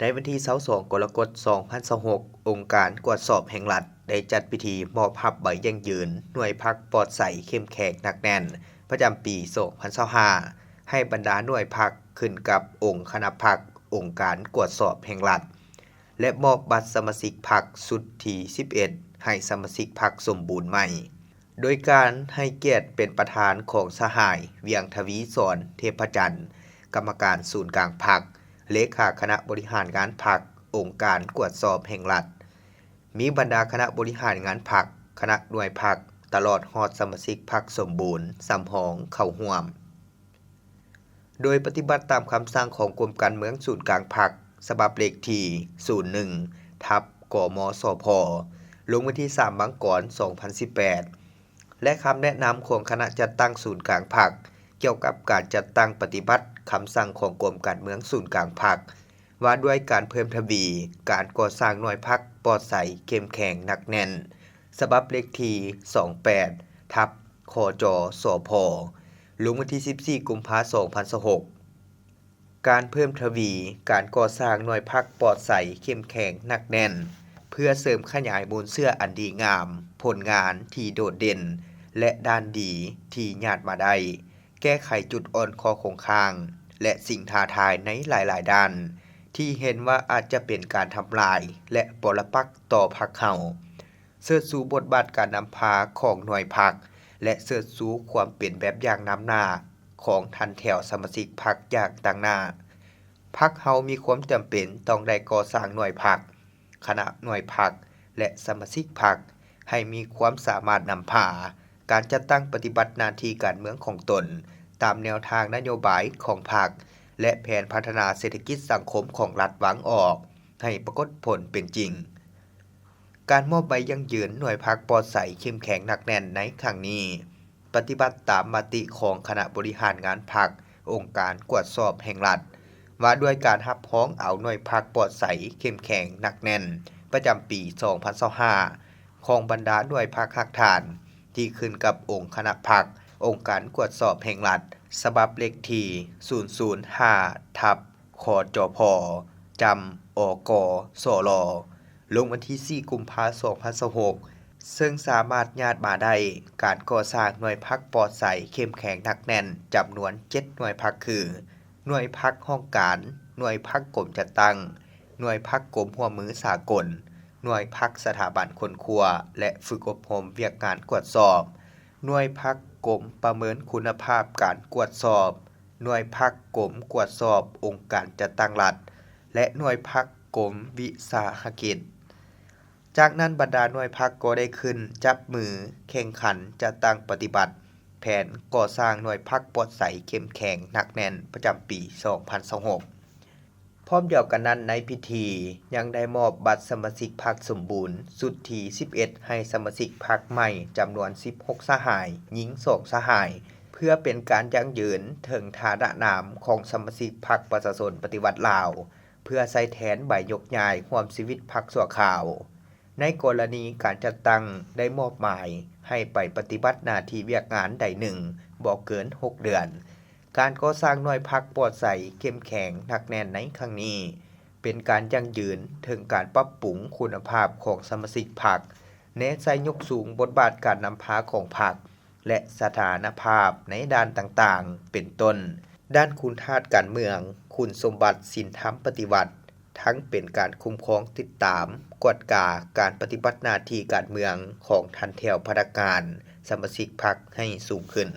ໃນວັນທີຊາວສອງ ກໍລະກົດ ສອງພັນຊາວຫົກ, ອົງການກວດສອບແຫ່ງລັດ ໄດ້ຈັດພິທີມອບຮັບໃບຢັ້ງຢືນໜ່ວຍພັກປອດໃສເຂັ້ມແຂງໜັກແໜ້ນ ປະຈຳປີສອງພັນຊາວຫ້າ ໃຫ້ບັນດາໜ່ວຍພັກ ຂຶ້ນກັບອົງຄະນະພັກ, ອົງການກວດສອບແຫ່ງລັດ ແລະ ມອບບັດສະມາຊິກພັກຊຸດທີສິບເອັດ ໃຫ້ສະມາຊິກພັກສົມບູນໃໝ່. ໂດຍການໃຫ້ກຽດເປັນປະທານຂອງສະຫາຍ ວຽງທະວີສອນ ເທບພະຈັນ, ກຳມະການສູນກາງພັກ, ເລຂາຄະນະບໍລິຫານງານພັກ, ອົງການກວດສອບແຫ່ງລັດ, ມີບັນດາຄະນະບໍລິຫານງານພັກ, ຄະນະໜ່ວຍພັກ, ຕະຫຼອດຮອດສະມາຊິກພັກສົມບູນ, ສຳຮອງ ເຂົ້າຮ່ວມ. ໂດຍປະຕິບັດຕາມຄຳສັ່ງຂອງກົມການເມືອງສູນກາງພັກ ສະບັບເລກທີສູນໜຶ່ງ ທັບ ກມສພ ລົງວັນທີສາມ ມັງກອນ ສອງພັນສິບແປດ ແລະ ຄຳແນະນຳຂອງຄະນະຈັດຕັ້ງສູນກາງພັກ ກ່ຽວກັບການຈັດຕັ້ງປະຕິບັດຄຳສັ່ງຂອງກົມການເມືອງສູນກາງພັກ ວ່າດ້ວຍການເພີ່ມທະວີການກໍ່ສ້າງໜ່ວຍພັກປອດໃສເຂັ້ມແຂງໜັກແໜ້ນ ສະບັບເລກທີສອງແປດ ທັບ ຄຈສພ ລົງວັນທີສິບສີ່ ກຸມພາ ສອງພັນຊາວຫົກ. ການເພີ່ມທະວີການກໍ່ສ້າງໜ່ວຍພັກປອດໃສເຂັ້ມແຂງໜັກແໜ້ນ ເພື່ອເສີມຂະຫຍາຍມູນເຊື້ອອັນດີງາມ, ຜົນງານທີ່ໂດດເດັ່ນ ແລະ ດ້ານດີທີ່ຍາດມາໄດ້, ແກ້ໄຂຈຸດອ່ອນຂໍ້ຄົງຄ້າງ ແລະ ສິ່ງທ້າທາຍໃນຫຼາຍໆດ້ານ ທີ່ເຫັນວ່າອາດຈະເປັນການທຳລາຍ ແລະ ປໍລະປັກຕໍ່ພັກເຮົາ. ເຊີດຊູບົດບາດການນຳພາຂອງໜ່ວຍພັກ ແລະ ເຊີດຊູຄວາມເປັນແບບຢ່າງນຳໜ້າຂອງຖັນແຖວສະມາຊິກພັກຢ່າງຕັ້ງໜ້າ. ພັກເຮົາມີຄວາມຈຳເປັນຕ້ອງໄດ້ກໍ່ສ້າງໜ່ວຍພັກ, ຄະນະໜ່ວຍພັກ ແລະ ສະມາຊິກພັກ ໃຫ້ມີຄວາມສາມາດນຳພາການຈັດຕັ້ງປະຕິບັດໜ້າທີ່ການເມືອງຂອງຕົນ ຕາມແນວທາງນະໂຍບາຍຂອງພັກ ແລະ ແຜນພັດທະນາເສດຖະກິດສັງຄົມຂອງລັດວາງອອກ ໃຫ້ປາກົດຜົນເປັນຈິງ. ການມອບໃບຢັ້ງຢືນໜ່ວຍພັກປອດໃສເຂັ້ມແຂງໜັກແໜ້ນໃນຄັ້ງນີ້ ປະຕິບັດຕາມມະຕິຂອງຄະນະບໍລິຫານງານພັກ, ອົງການກວດສອບແຫ່ງລັດ ວ່າດ້ວຍການຮັບຮອງເອົາໜ່ວຍພັກປອດໃສເຂັ້ມແຂງໜັກແໜ້ນ ປະຈຳປີສອງພັນຊາວຫ້າ ຂອງບັນດາໜ່ວຍພັກຮາກຖານ ທີ່ຂຶ້ນກັບອົງຄະນະພັກ, ອົງການກວດສອບແຫ່ງລັດ ສະບັບເລກທີສູນສູນຫ້າ ທັບ ຄຈພ ຈຳ ອກສລ ລົງວັນທີສີ່ ກຸມພາ ສອງພັນຊາວຫົກ ເຊິ່ງສາມາດຍາດມາໄດ້ການກໍ່ສ້າງໜ່ວຍພັກປອດໃສເຂັ້ມແຂງໜັກແໜ້ນຈຳນວນເຈັດໜ່ວຍພັກຄື ໜ່ວຍພັກຫ້ອງການ, ໜ່ວຍພັກກົມຈັດຕັ້ງ, ໜ່ວຍພັກກົມຮ່ວມມືສາກົນ, ໜ່ວຍພັກສະຖາບັນຄົ້ນຄວ້າ ແລະ ຝຶກອົບຮົມວຽກງານກວດສອບ, ໜ່ວຍພັກກົມປະເມີນຄຸນນະພາບການກວດສອບ, ໜ່ວຍພັກກົມກວດສອບອົງການຈັດຕັ້ງລັດ ແລະ ໜ່ວຍພັກກົມວິສາຫະກິດ. ຈາກນັ້ນບັນດາໜ່ວຍພັກກໍໄດ້ຂຶ້ນຈັບມືແຂ່ງຂັນຈັດຕັ້ງປະຕິບັດແຜນກໍ່ສ້າງໜ່ວຍພັກປອດໃສເຂັ້ມແຂງໜັກແໜ້ນປະຈຳປີສອງພັນຊາວຫົກ. ພ້ອມດຽວກັນນັ້ນໃນພິທີຍັງໄດ້ມອບບັດສະມາຊິກພັກສົມບູນຊຸດທີສິບເອັດ ໃຫ້ສະມາຊິກພັກໃໝ່ຈຳນວນສິບຫົກສະຫາຍ, ຍິງສອງສະຫາຍ ເພື່ອເປັນການຢັ້ງຢືນເຖິງຖານະນາມຂອງສະມາຊິກພັກປະຊາຊົນປະຕິວັດລາວ ເພື່ອໃຊ້ແທນໃບຍົກຍ້າຍຮ່ວມຊີວິດພັກຊົ່ວຄາວ. ໃນກໍລະນີການຈັດຕັ້ງໄດ້ມອບໝາຍໃຫ້ໄປປະຕິບັດໜ້າທີ່ວຽກງານໃດໜຶ່ງບໍ່ເກີນຫົກເດືອນ. ການກໍ່ສ້າງໜ່ວຍພັກປອດໃສເຂັ້ມແຂງໜັກແໜ້ນໃນຄັ້ງນີ້ ເປັນການຢັ້ງຢືນເຖິງການປັບປຸງຄຸນນະພາບຂອງສະມາຊິກພັກ, ແນໃສ່ຍົກສູງບົດບາດການນຳພາຂອງພັກ ແລະ ສະຖານະພາບໃນດ້ານຕ່າງໆ ເປັນຕົ້ນ ດ້ານຄຸນທາດການເມືອງ, ຄຸນສົມບັດສິນທຳປະຕິວັດ, ທັງເປັນການຄຸ້ມຄອງຕິດຕາມ, ກວດກາການປະຕິບັດໜ້າທີ່ການເມືອງຂອງຖັນແຖວພະນັກງານ, ສະມາຊິກພັກໃຫ້ສູງຂຶ້ນ.